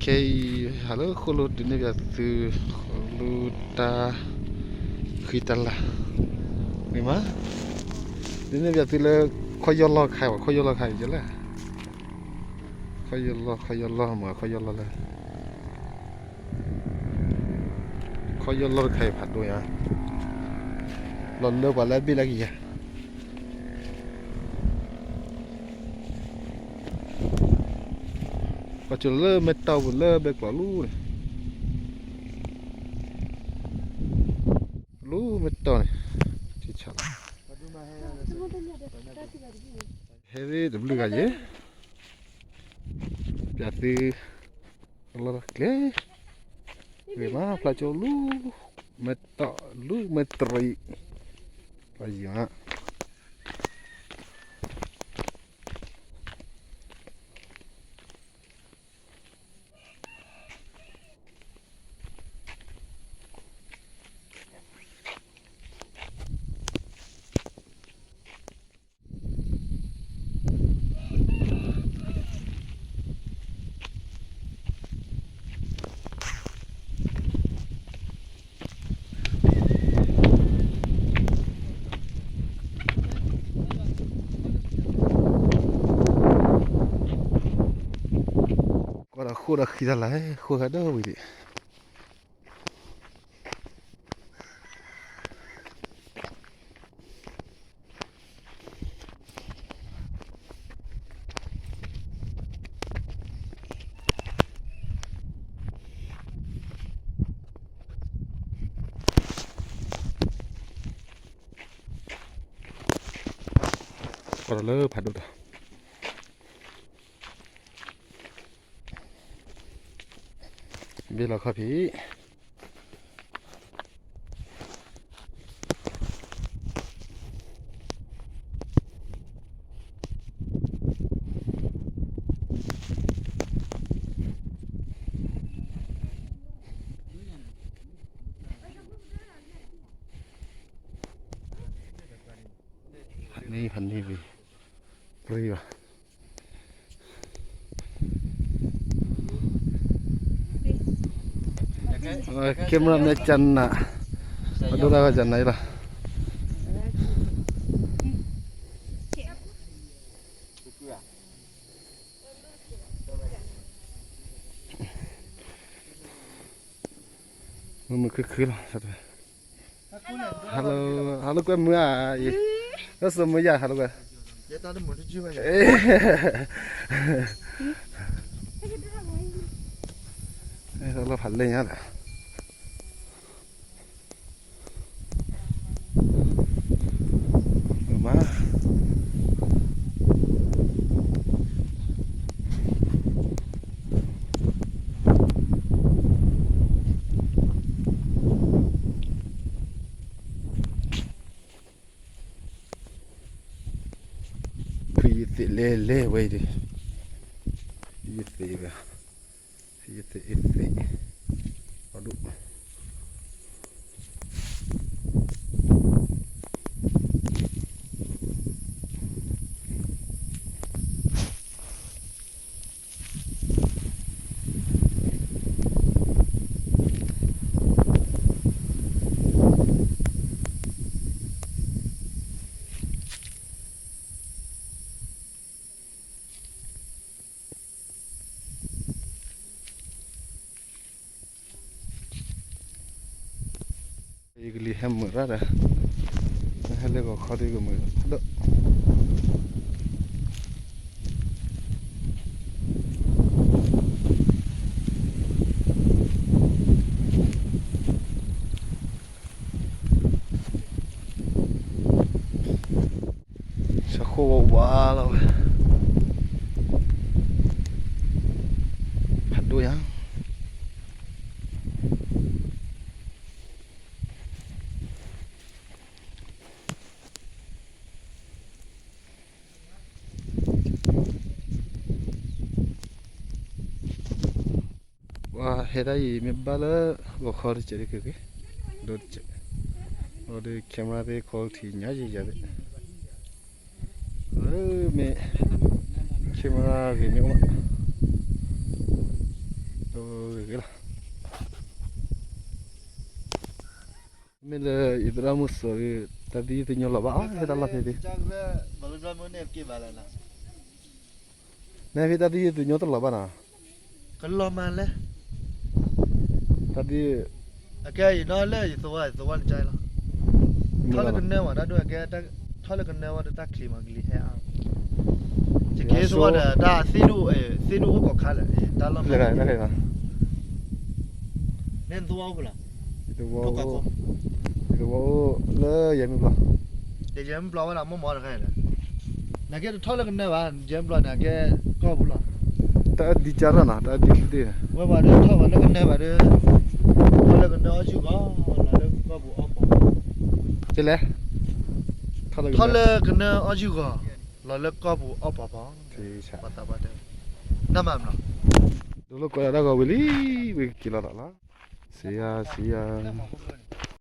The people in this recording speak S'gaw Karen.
ခဲအံၤ ဟးလၢဃိၣ်လိၤဒုးနဲၣ်ပၠးသု ဃိၣ်လိၤတၢ်ဃံတၢ်လၤ ဂ့ၤမး, ဒုးနဲၣ်ပၠးသုလၢ ခီယီၢ်လီၢ်ခါအံၤ ခီယီၢ်လီၢ်ခါအံၤကဲလဲၣ်, ခီယီၢ်လီၢ် ခီယီၢ်လီၢ်မး ခီယီၢ်လီၢ်လၢ ခီယီၢ်လီၢ်တခါအံၤဖးဒိၣ်ညါ, လီၤလၢပှၤလၢအဘ့ၣ်လၢကယၤ ပှၤကၠိလၢမဲၢ်တီၢ်ပူၤလၢဘဲကျိးလူၤန့ၣ်, လူၤမဲၢ်တီၢ်န့ၣ်, ဟဲသ့ၣ်တဘျုးဂၤယဲၢ်, ပၠးသု အလီၢ်ကျဲ, ဂ့ၤမး ဖျါကၠိလူၤ, မဲၢ်တီၢ်လူၤ မဲၢ်တရံး, ပှၤယံၤမး ကွၢ်ဒီးဃိၣ်ဒီးဃံတၢ်လၤ ဃိၣ်ဃဲဒၣ်ဝံၤဒံး ကွၢ်ဒီးလၢဖးဒိၣ်တၢ် ဘ့ၣ်လီၤခီၣ်ဖံး ဖးန့ၢ် ဖးန့ၢ်ဝံၤ ပြံဘၣ် camera မ့ၢ်ကနၣ် အဒိဒၣ်ကနၣ်လီၤ မုာ်မုာ်ခုၣ်ခုၣ်လီၤ ဟါလၢကွဲမုာ်ဧါအံၤ လၢစိမုာ်ယၤဟါလၢကွဲ လီၤဖးလဲၢ်ညါဒီး မုာ်မး ဖုယသ့ၣ်လဲၤလဲၤဝဲအံၤဒီး ယသ့ၣ်ဝဲ ယသ့ၣ်အသ့ၣ် အဒိၣ် ယကလံၤဟဲမုာ်ရၣ်ဒီး ဟဲလၢဂီၤခီဒီးကမုာ်ဒိၣ် ဆၢဃိၣ်ဝါဝါလီၤဝဲ ဖးဒိၣ်ယါ ပှၤဟဲဒၣ်အံၤ မ့ၢ်ဘၣ်လၢဂီၤခီတစဲးဒ်က့ၤက့ၤ ဒိၣ်တစဲး ဒီး camera သ့ၣ် quality ညါယံာ်ယၤသ့ၣ် မ့ၢ် camera ဂ့ၤမ့ၢ်အိၣ် ဂ့ၤဂ့ၤလီၤ. မ့ၢ်လၢယသရၣ်မုၣ်စီၤ တၢ်သံယုၢ်သညိလီၤဘၣ်အီၤ ဟဲတၢ်လီၢ်ဖဲသ့ၣ်, နဖဲတၢ်သံယုၢ်သညိတလီၤဘၣ်နီၤ, ကလီၤမးလဲၣ်, တၢ်သံ, အကဲယနီၢ်လၢယသဝီ ယသဝီန့ၣ်ကါလီၤ, ထီၣ်လၢကနၢဘၣ် တၢ်ဒိၣ်အကဲ, ထီၣ်လၢကနၢဝဲဒီးတၢ်ချံးမးကလံၤဟဲအါ, ယက့ၤသဝီဒီး တၢ်သ့ၣ်ဒိၣ်, သ့ၣ်ဒိၣ်အိၣ်ကိးခါလၢာ် တၢ်လီၢ်မး န့ၣ်သဝီအိၣ်ဖဲလဲၣ်, ယသဝီအိၣ်လၢယဲၢ်မုၢ်ပျီ, ယဲၢ်မုၢ်ပျီဝဲဒၣ်မိၢ်မီၤတခါအံၤဒီး, နကဲတထီၣ်လၢကနၢဘၣ် ယဲၢ်မုၢ်ပျီန့ၣ် အကဲကီၢ်ပူၤလီၤ, တၢ်အဒံကၢ်ထီၣ်နီၤ တၢ်အဒံကသ့ၣ်, ဝဲပှၤဒီးထီၣ်ပှၤလၢကနၢဘၣ်ဒီး, ထီၣ်လၢကနၢအီၣ်ဆူၣ်ဂီၤ, လီၤလၢကီၢ်ပူၤအီၣ်ပီၤ, ကလဲၣ်, ထီၣ်လၢကနၢအီၣ်ဆူၣ်ဂီၤ, လီၤလၢကီၢ်ပူၤအီၣ်ပီၤပီၤ, ပှၤသးပှၢ်တဲ, နၢ်မးမနီၤ, ဒိၣ်လၢကီၢ်ဒၣ်တၢ်ဂီၤဝံၤလံ, ဝံၤက့ၤလီၤသးလီၤ, စံယၤ စံယၤ,